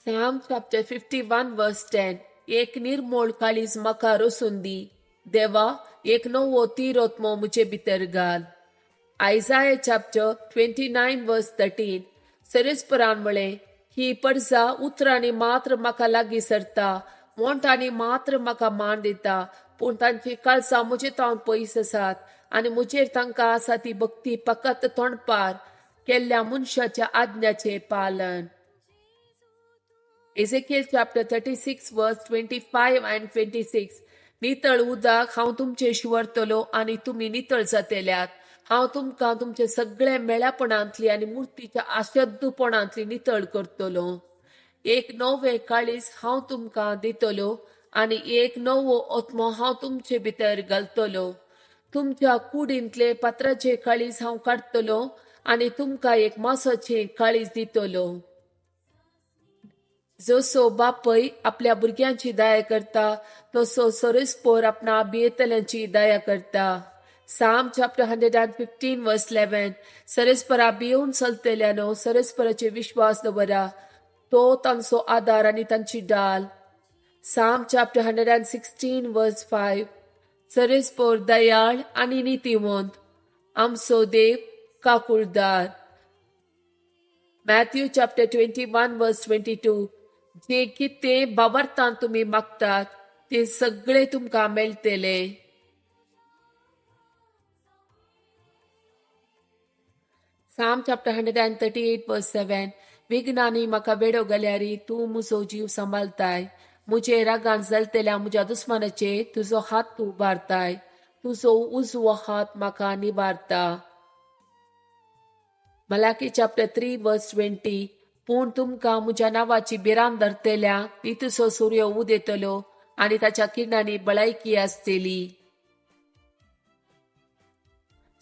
Psalm chapter 51 verse 10. एक निर्मोळ काळीज म्हाका रोसून दी देवा, एक नवो तीरोत्मो म्हजे भितर घाल. Isaiah chapter 29 verse 13. सरेस्परान म्हळें, ही परजा उतरांनी मात्र म्हाका लागीं सरता, वोंठांनी मात्र म्हाका मान दिता, पूण तांची काळजां म्हजे तावन पयस आसात आनी म्हजेर तांकां आसा ती भक्ती फकत तोंडपार केल्ल्या मनशाच्या आज्ञाचें पालन. Ezekiel chapter 36 verse 25 and 26. नितळ उदक हांव तुमचेर शिंवरतलो आनी तुमी नितळ जातेल्यात. हांव तुमकां तुमचे सगळे मेळापणांतली आनी मुर्तीच्या आशद्दपणांतली नितळ करतलो. एक नवें काळीज हांव तुमकां दितलो आनी एक नवो आत्मो हांव तुमचे भितर घालतलो. तुमच्या कुडींतले पात्राचे काळीज हांव काडटलो आनी तुमकां एक मासाचें काळीज दितलो. जसो बापय आपल्या भुरग्यांची दया करता तसो सरेस्पोर आपणा भियेतल्यांची दया करता. Psalm chapter 115 verse 11. सरेस्परा भियोवन चलतल्यानो सरेस्पराचेर विश्वास दवरा, तो तांचो आदार आनी तांची डाल. Psalm chapter 116 verse 5. सरेस्पोर दयाळ आनी नितीवंत, आमचो देव काकुळदार. Matthew chapter 21 verse 22. जे कितें बाबरतान तुमी मागतात ते सगळे तुमकां मेळटले. Psalm chapter 138 verse 7. विघ्नांनी म्हाका वेडो घाल्यारी तूं म्हजो जीव सांबाळताय. म्हजे रागान जलतेल्या म्हज्या दुस्मानाचेर तुजो हात तूं उबारताय, तुजो उजवो हात म्हाका निवारता. Malachi chapter 3 verse 20. पूण तुमकां म्हज्या नांवाची भिरांत धरतल्या नितीचो सूर्य उदेतलो आनी ताच्या किरणांनी भलायकी आसतली.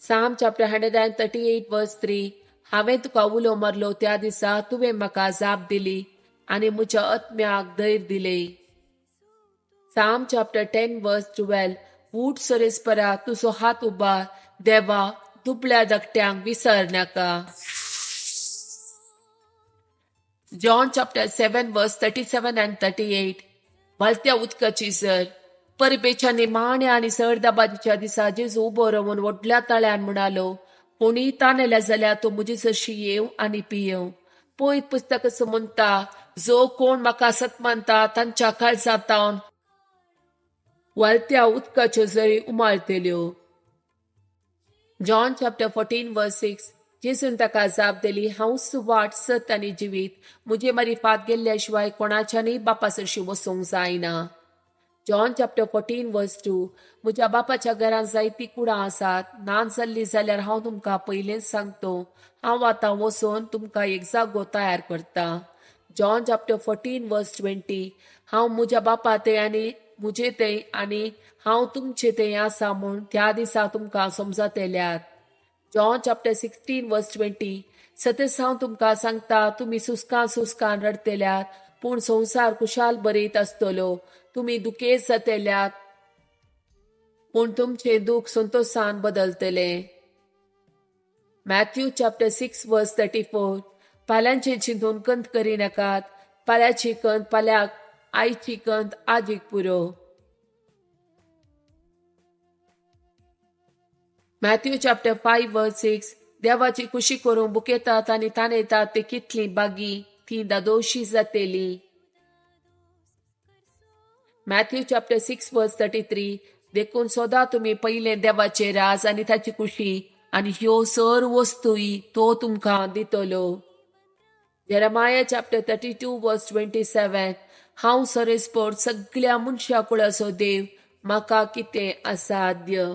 Psalm chapter 138 verse 3. हांवें तुका उलो मारलो त्या दिसा तुवें म्हाका जाप दिली आनी म्हज्या आत्म्याक धैर्य दिलें. Psalm chapter 10 verse 12. ऊठ सरेस्परा, तुजो हात उबार, देवा दुबळ्या धाकट्यांक विसर नाका. John chapter 7 verse 37 and 38. व्हाळत्या उदकाची सर. परबेच्या निमाण्या आनी सर दबाजीच्या दिसा जेजू उबो रावन व्हडल्या ताळ्यान म्हणालो, कोणीय तानेल्या जाल्यार तो म्हजे सरशी येवं आनी पियेवं. पयत पुस्तक असो म्हणटा, जो कोण म्हाका सत मानता तांच्या काळजांत व्हाळत्या उदकाच्यो झरी उमाळतल्यो. John chapter 14 verse 6. जेजून ताका जाप दिली, हांवच वाट, सत आनी जिवीत, म्हजे मारिफात गेल्ल्या शिवाय कोणाच्यानूय बापा सरशी वचूंक जायना. John chapter 14 verse 2. म्हज्या बापाच्या घरांत जायती कुडां आसात, ना जाल्ली जाल्यार हांव तुमकां पयलेंच सांगतो, हांव आतां वचून तुमकां एक जागो तयार करता. John chapter 14 verse 20. हांव म्हज्या बापा थंय आनी म्हजे थंय आनी हांव तुमचे थंय आसा म्हूण त्या दिसा तुमकां समजतल्यात. John chapter 16 verse 20. सतत हांव तुमकां सांगता, तुमी सुस्कान सुस्कान रडतल्यात, पूण संवसार खुशाल बरयत आसतलो. तुमी दुखेस्त जातल्यात, पूण तुमचें दूख संतोशान बदलतलें. Matthew chapter 6 verse 34. पाल्यांचें चिंतून कंत करिनाकात, पाल्याची कंत पाल्याक, आयची कंत आजीक पुरो. Matthew chapter 5 verse 6. देवाची खुशी करूंक बुकेतात आनी ताणेतात ते कितली बागी, ती दादोशी जातेली. Matthew chapter 6 verse 33. देखून सदां तुमी पयलें देवाचें राज आनी ताची खुशी आनी ह्यो सर्व वस्तूय तो तुमकां दितलो. Jeremiah chapter 32 verse 27. हांव सरेस्पोर सगळ्या मनशा कुळाचो देव, म्हाका कितें असाध्य.